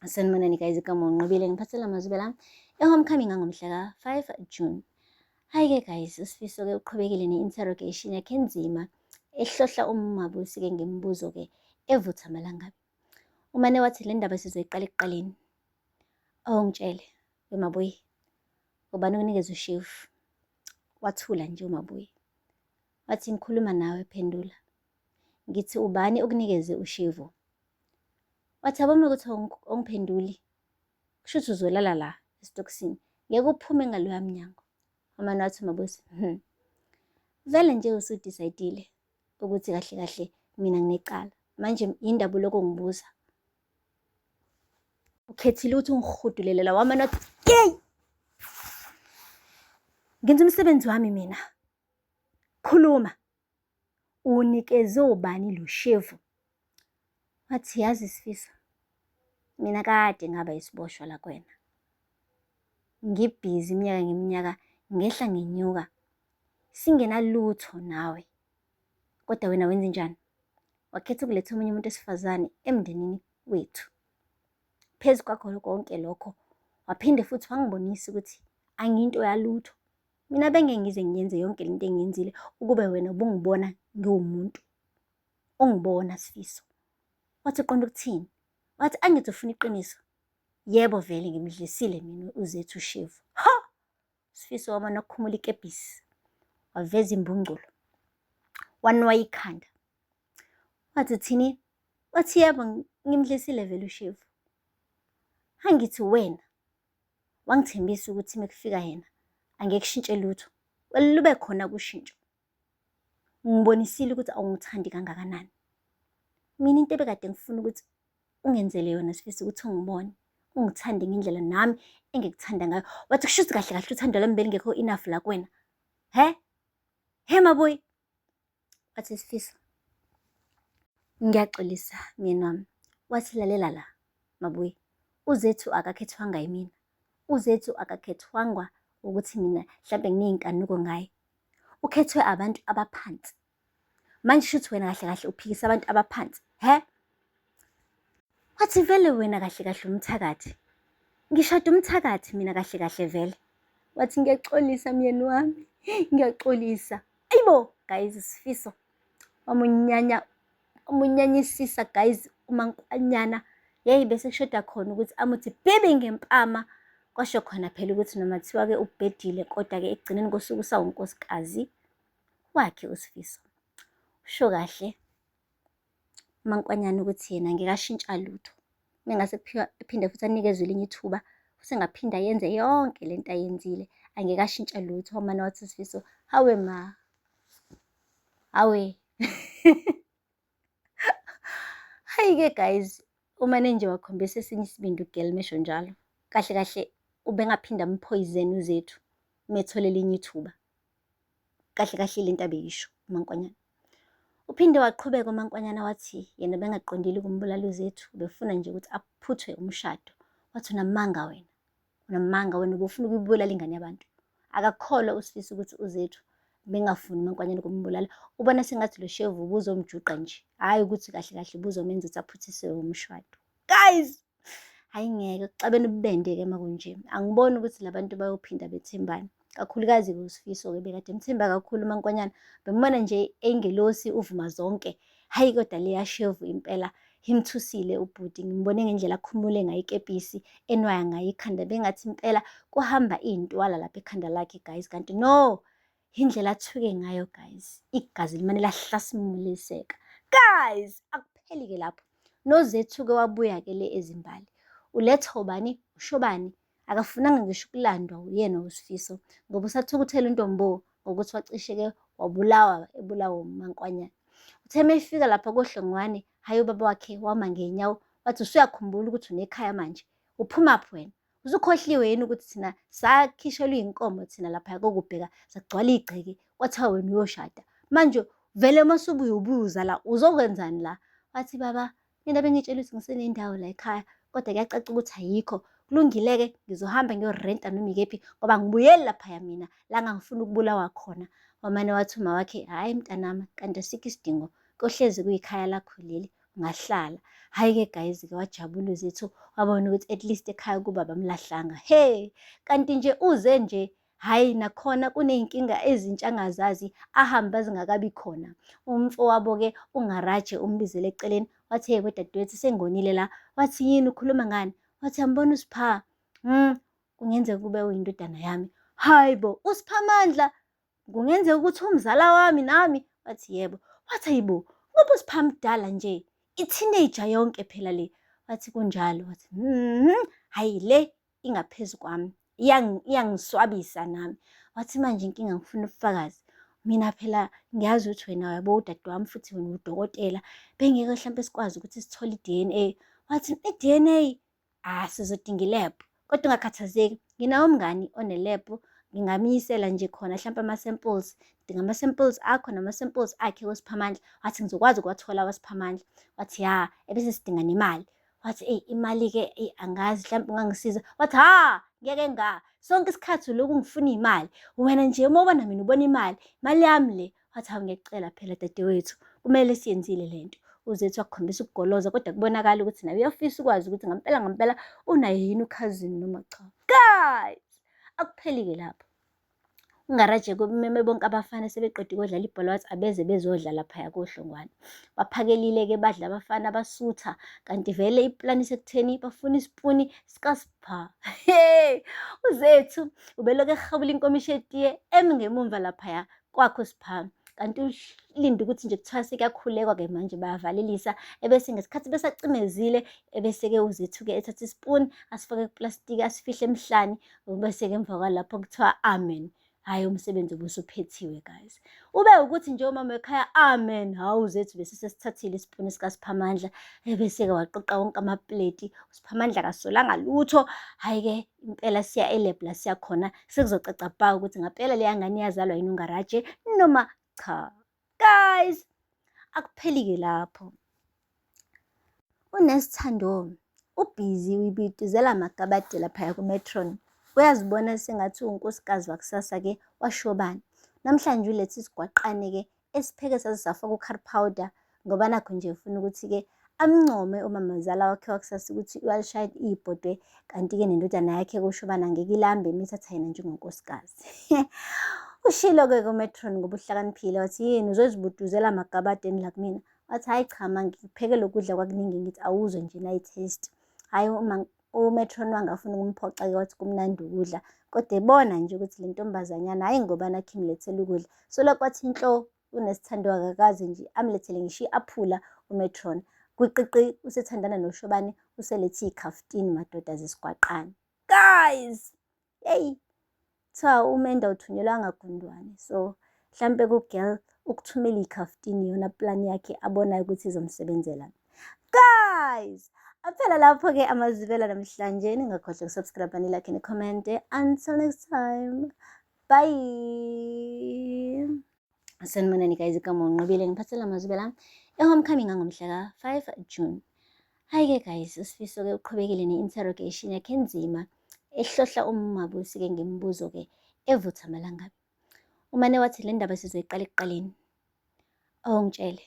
Sanibonani guys, igama uNqobile ngiphathela amazwi la e-homecoming angomhla ka-5 June. Hhayi-ke guys, uSifiso-ke uqhubekile ne-interrogation yakhe enzima ehlohla uMabusi-ke ngemibuzo-ke evutha amalangabi. Umane wathi le ndaba sizoyiqala ekuqaleni. Awungitshele, weMabuyi, ubani okunikeza ushevu? Wathula nje uMabuyi. Wathi ngikhuluma nawe phendula. Ngithi ubani okunikeze ushevu? Wathi yabo uma ukuthi awungiphenduli, kusho ukuthi uzolala la esitokisini. Ngeke uphume ngaloya mnyango. Wamane wathi uMabusi, Vele nje usudecide-ile ukuthi kahle kahle mina nginecala. Manje yindaba ulokhu ungibuza. Ukhethile ukuthi ungihudulele la wamane wathi, yeyi! Ngenza umsebenzi wami mina. Khuluma. Unikeze ubani lo shevu? Wathi yazi Sifiso, mina kade ngaba isiboshwa la kuwena. Ngibhizi iminyaka ngeminyaka ngehla ngenyuka singenalutho nawe. Kodwa wena wenze njani? Wakhetha ukuletha omunye umuntu wesifazane emndenini wethu. Phezu kwakho konke lokho, waphinde futhi wangibonisa ukuthi angiyinto yalutho. Mina bengeke ngize ngiyenze yonke lento engiyenzile ukube wena ubungibona ngiwumuntu. Ungibona Sifiso. Wathi uqonda ukuthini? Wathi angithi ufuna iqiniso. Yebo vele ngimdlisile mina uZethu ushevu. Ha! Sifiso wamane wakhumula ikepisi. Waveza imbungculo. Wanwaya ikhanda. Wathi uthini? Wathi yebo ngimdlisile vele ushevu. Angithi wena wangithembisa ukuthi uma kufika yena angeke kushintshe lutho. Well lube khona kushintsho. Ngibonisile ukuthi awungithandi kangakanani. Mina into ebekade ngifuna ukuthi ungenzele yona Sifiso ukuthi ungibone, ungithande ngendlela nami engikuthanda ngayo. Wathi kusho ukuthi kahle kahle uthando lwami belingekho enough la kuwena. He? He Mabuyi? Wathi Sifiso, ngiyaxolisa myeni wami. Wathi lalela la Mabuyi, uZethu akakhethwanga yimina. UZethu akakhethwangwa ukuthi mina mhlampe nginey'nkanuko ngaye. Ukhethwe abantu abaphansi. Manje shuthi wena kahle kahle uphikisa abantu abaphansi, he? Wathi vele wena kahle kahle umthakathi. Ngishada umthakathi mina kahle kahle vele. Wathi ngiyaxolisa myeni wami, ngiyaxolisa. Ayibo guys, Sifiso wamunyanya wamunyanyisisa guys uMankwanyana. Yeyi bese kushoda khona ukuthi amuthi bhibi ngempama. Kwasho khona phela ukuthi noma kuthiwa-ke ubhedile kodwa-ke ekugcineni kosuku usawunkosikazi wakhe uSifiso. Usho kahle uMankwanyana ukuthi yena ngeke ashintsha lutho. Mengase ephinde futhi anikezwe elinye ithuba, usengaphinda ayenze yonke lento ayenzile, angeke ashintsha lutho. Wamane wathi uSifiso, hawe ma, hawe. Hhayi-ke guys, umane nje wakhombisa esinye isibindi ugirl mesho njalo. Kahle kahle ubengaphinda amphoyizene uZethu methole elinye ithuba. Kahle kahle lento abeyisho uMankwanyana. Uphinde waqhubeka uMankwanyana wathi yena bengaqondile ukumbulala uZethu, ubefuna nje ukuthi aphuthwe umshado. Wathi unamanga wena. Unamanga wena ubufuna ukuyibulala ingane yabantu. Akakholwa uSifiso ukuthi uZethu bengafuni uMankwanyana ukumbulala. Ubona sengathi lo shevu ubuzomjuqa nje. Hhayi ukuthi kahle kahle ubuzomenza ukuthi aphuthiswe umshado. Guys! Hhayi ngeke kuxabene ububende-ke uma kunje. Angiboni ukuthi labantu bayophinda bethembane. Kakhulukazi-ke uSifiso-ke bekade emthemba kakhulu uMankwanyana. Bembona nje eyingelosi uvuma zonke. Hhayi kodwa leya shevu impela imthusile ubhuti. Ngimbone ngendlela akhumule ngayo ikepisi, enwaya ngayo ikhanda. Bengathi impela kuhamba iy'ntwala lapha ekhanda lakhe guys. Kanti no, indlela athuke ngayo guys. Igazi limane lahlasimuliseka. Guys, akupheli-ke lapho. NoZethu-ke wabuya-ke le ezimbali. Uletha ubani? Ushobani? Akafunanga ngisho ukulandwa uyena uSifiso ngoba usathukuthele uNtombo ngokuthi wacishe-ke wabulawa ebulawa uMankwanyana. Uthe uma efika lapha koHlongwane, hhayi ubaba wakhe wama ngey'nyawo wathi usuyakhumbula ukuthi unekhaya manje. Uphumaphi wena? Usukhohliwe yini ukuthi thina sakhishelwa iy'nkomo thina laphaya kokubheka sagcwala igceke kwathiwa wena uyoshada. Manje vele uma usubuya ubuza la uzokwenzani la? Wathi baba mina bengitshela ukuthi ngisenendawo la ekhaya kodwa kuyacaca ukuthi ayikho. Kulungile-ke ngizohamba ngiyorenta noma ikephi ngoba ngibuyeli laphaya mina la ngangifuna ukubulawa khona. Wamane wathi uma wakhe, hhayi mntanami kanti asikho isidingo kohlezi kuyikhaya lakho leli. Ngahlala. Hhayi-ke guys-ke wajabula uZethu wabona ukuthi at least ekhaya kubo abamlahlanga. He, kanti nje uze nje hhayi nakhona kuney'nkinga ezintsha angazazi ahambe zingakabi khona. Umfowabo-ke uNgaraje umbizele eceleni wathi, hey wedadewethu sengonile la. Wathi yini ukhuluma ngani? Wathi ambona uSpha. Kungenzeka kube uyindodana yami. Hayi bo, uSphamandla kungenzeka ukuthi umzala wami nami. Wathi yebo. Wathi ayibo, ngoba uSpha mdala nje, i-teenager yonke phela le. Wathi kunjalo. Wathi hayi le ingaphezu kwami, iyangiswabisa nami. Wathi manje inkinga ngifuna ubufakazi. Mina phela ngiyazi ukuthi wena uyabo udade wami futhi wena udokotela, bengeke hlampe sikwazi ukuthi sithole i-DNA. Wathi i-DNA ah sizodinga i-lab, kodwa ungakhathazeki nginawo umngani one-lab, ngingamyisela nje khona hlampe ama-samples, ngidinga ama-samples akho nama-samples akhe koSiphamandla. Wathi ngizokwazi ukuwathola kwaSiphamandla. Wathi ya, ebese sidinga nemali. Wathi eyi imali-ke eyi angazi hlampe ungangisiza. Wathi ha ngeke nga, sonke isikhathi ulokhu ngifuna iy'mali, wena nje uma ubona mina ubona imali, imali yami le. Wathi hawu ngiyacela phela dadewethu, kumele siyenzile le nto. UZethu wakukhombisa ukugoloza kodwa kubonakala ukuthi naye uyafisa ukwazi ukuthi ngampela ngampela unaye yini ukhazini noma cha. Guys, akupheli-ke lapho. UNgaraje kumeme bonke abafana sebeqedile ukudlala ibhola wathi abeze bezodla laphaya koHlongwane. Baphakelile-ke badla abafana basutha kanti vele iplani isekutheni bafuna isipuni sikaSpha. Hey, uZethu ubelokhu ehabula inkomishi yetiye emi ngemumva laphaya kwakho Spha. Kanti ulinde ukuthi nje kuthiwa sekuyakhulekwa-ke manje bayavalelisa, ebese ngesikhathi besacimezile ebese-ke uZethu-ke ethatha isipuni asifake kuplastiki asifihle emhlane, bese-ke emva kwalapho kuthiwa amen. Hhayi umsebenzi ubusuphethiwe guys. Ube ukuthi nje umama ekhaya amen, hawu Zethu bese sesithathile isipuni sikaSiphamandla, ebese-ke waqoqa wonke amapleti, uSiphamandla akasolanga lutho. Hhayi-ke impela siya e-lab la siya khona, sekuzocaca bha ukuthi ngampela leya ngane iyazalwa yini uNgaraje noma cha. Guys, akupheli-ke lapho. UNesithando ubhizi uyibitizela amagabade laphaya kuMetron. Uyazibona sengathi uwunkosikazi wakusasa-ke washobani. Namhlanje ulethe isigwaqane-ke esipheke saze safaka u-curry powder ngoba nakho nje ufuna ukuthi-ke amncome umamazala wakhe wakusasa ukuthi uyalishaya ibhodwe kanti-ke nendodana yakhe kushobana ngeke ilambe imithatha yena njengonkosikazi. Ushilo-ke kuMetron ngoba uhlakaniphile wathi yini uzozibuduzela amagabadeni la kumina. Wathi hhayi cha ma ngikuphekele ukudla kwakuningi ngithi awuzwe nje nayi taste. Hhayi uma uMetron wangafuna ukumphoxa-ke wathi kumnandi ukudla kodwa ebona nje ukuthi le ntombazanyana hhayi ngoba nakho imlethela ukudla. Solokhu wathi nhlo uNesithando akakaze nje amlethele ngisho i-aphula uMetron. Gwiqiqi usethandana noShobane uselethe iy'khaftini madoda zesigwaqane. Guys! Hey, kuthiwa umendo awuthunyelwanga gundwane, so hlampe ku-girl ukuthumela ikhaftini iyona plan yakhe abonayo ukuthi izomsebenzela. Guys, aphela lapho-ke amazibela namhlanje. Ningakhohlwa ukusubscribe, nilike, nicommente. Until next time, bye. Sanibonani guys, igama uNqobile ngiphathela amazibela e-homecoming angomhla ka-5 June. Hhayi-ke guys, uSifiso-ke uqhubekile ne-interrogation yakhe enzima ehlohla uMabusi-ke ngemibuzo-ke evutha amalangabi. Umane wathi le ndaba sizoyiqala ekuqaleni. Awungitshele,